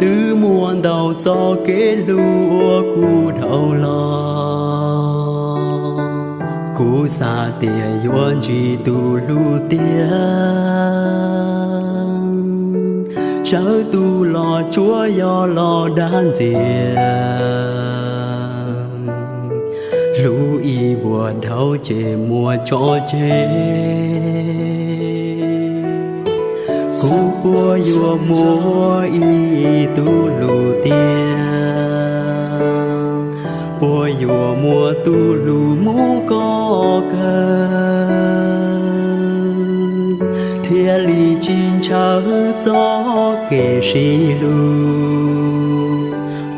Twb muaj ntau txoj kev hlub uas kuv dhau los, kuv xav tias yuav ntsib tus hlub tiag, sawv tus los tsuas yog los dag ntxias, hlub ib vuag dhau ces muaj tso tseg. Kuv puas yuav muaj ib tug hlub tiag, puas yuav muaj tus hlub mus kom kawg, thiaj li tsis ntshaw txoj kev sib hlub.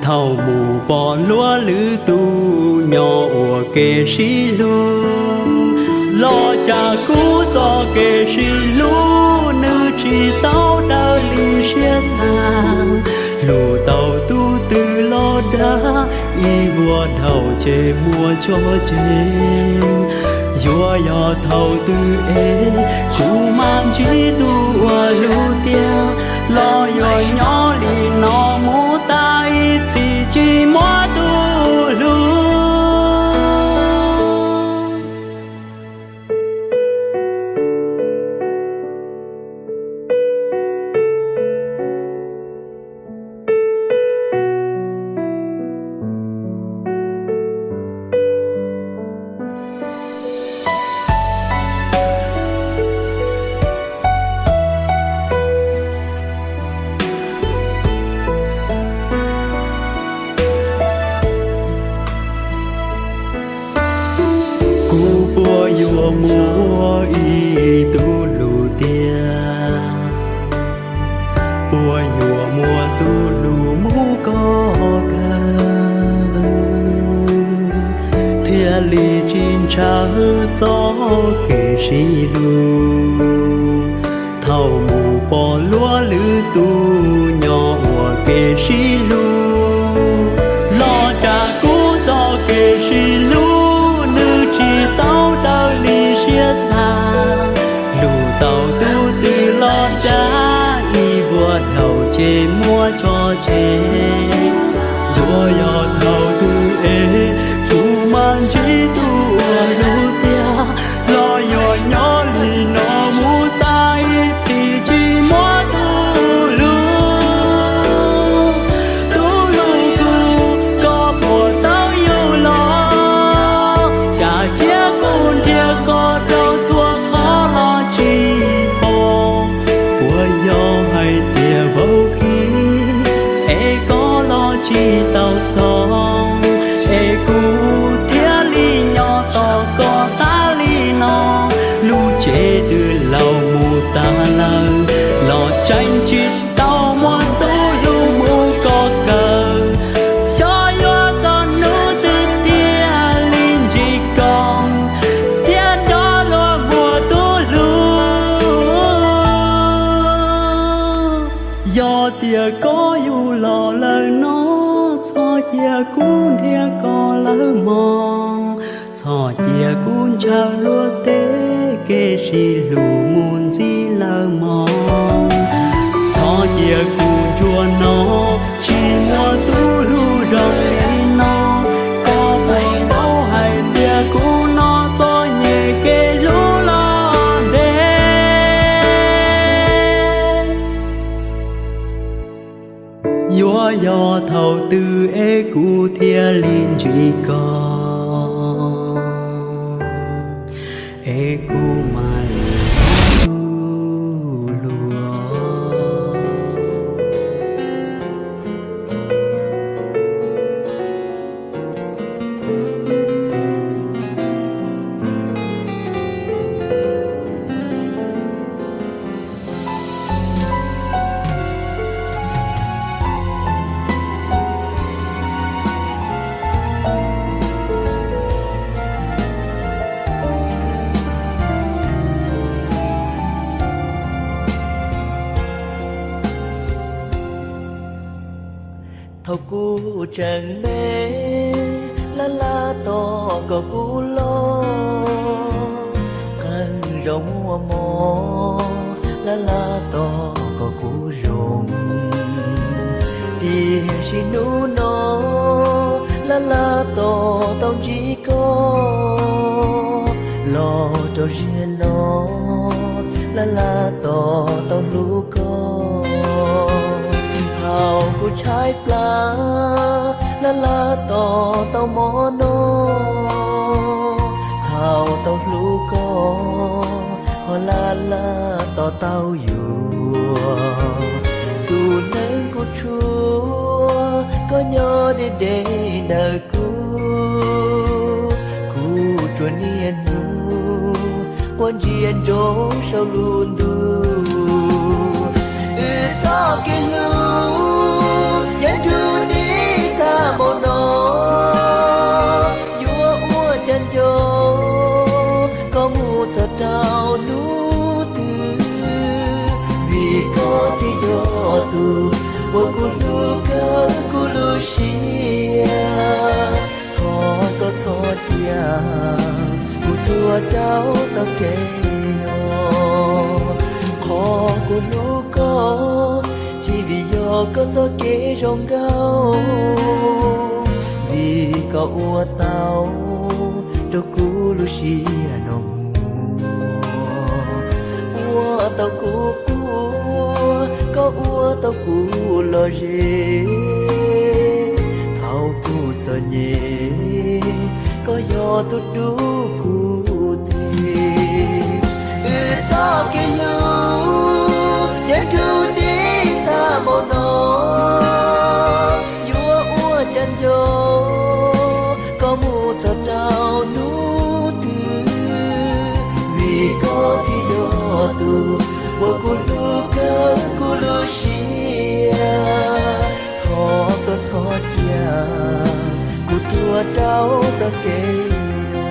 Thaum mus pom luag lwm tus nyob ua ke sib hlub, los cas kuv txoj kev sib hlub nws tsis tau raws li siab xav. Hlub tau tus twg los dag, ib vuag dhau ces muaj tso tseg. Yuav yog thaum twg es kuv mam ntsib tus uas hlub tiag, los yuav nyob li no mus tas ib txhis tsis muaj tus hlub. Kuv puas yuav muaj ib tug hlub tiag, puas yuav muaj tus hlub mus kom kawg, thiaj li tsis ntshaw txoj kev sib hlub. Thaum mus pom luag lwm tus nyob ua ke sib hlub, los cas kuv txoj kev sib hlub nws tsis tau raws li siab xav. Hlub tau tus twg los dag, ib vuag dhau ces muaj tso tseg. Yuav yog thaum twg es kuv mam ntsib tus uas hlub tiag, los yuav nyob li no mus tas ib txhis tsis muaj tus hlub. Tus hlub kuv, koj puas tau yug los? Cas cia kuv nrhiav koj rau txhua qhov los tsis pom. Puas yog hais tias vauv kis es koj los tsis tau txog, es kuv thiaj li nyob tos koj tas li no. Lub tsev twb laus mus tas lawm, los tseem tsis tau muaj tus hlub mus kom kawg. Xyov yuav txog hnub twg thiaj li ntsib koj, thiaj rov luag muaj tus hlub. Yog tias koj yug los lawm no, txhob cia kuv nrhiav koj lawm mog. Txhob cia kuv ntshaw luag tej kev sib hlub mus ntxiv lawm mog. Txhob cia kuv ntsuag no, tsis muaj tus hlub zoo li no. Koj puas paub hais tias kuv no txom nyem kev hlub los ntev. Yuav yog thaum twg es kuv thiaj li ntsib koj, es kuv mam li hlub luag. Thaum kuv tseem me, laj laj tos kom kuv loj, qee zaus muaj mob, laj laj tos kom kuv zoo. Laj laj tos tau ntsib koj, los rau ziag no, laj laj tos tau hlub koj. Thaum kuv tshaib plab, laj laj tos tau mov noj, thaum tau hlub koj, ho laj laj tos tau yuav. Tus neeg kuv tshuav, koj nyob deb deb ntawm kuv, kuv tsuas niaj hnub quaj ntsia ntsoov saum lub ntuj. Wb txoj kev hlub yeej nrug deb tag npaum no, yuav ua cas nco koj mus txog rau hnub twg, vim koj thiaj yog tus uas kuv hlub kawg kuv lub siab. Thov koj txhob cia kuv tuag rau txoj kev no. Qhov kuv hlub koj tsis vim yog koj txoj kev zoo nkauj, vim koj ua tau rau kuv lub siab no mus. Ua tau kuv quaj, koj ua tau kuv lom zem. Thaum kuv txom nyem, koj yog tus rub kuv tes. Wb txoj kev hlub yeej nrug deb tag npaum no, yuav ua cas nco koj mus txog rau hnub twg, vim koj thiaj yog tus uas kuv hlub kawg kuv lub siab. Thov koj txhob cia kuv tuag rau txoj kev no.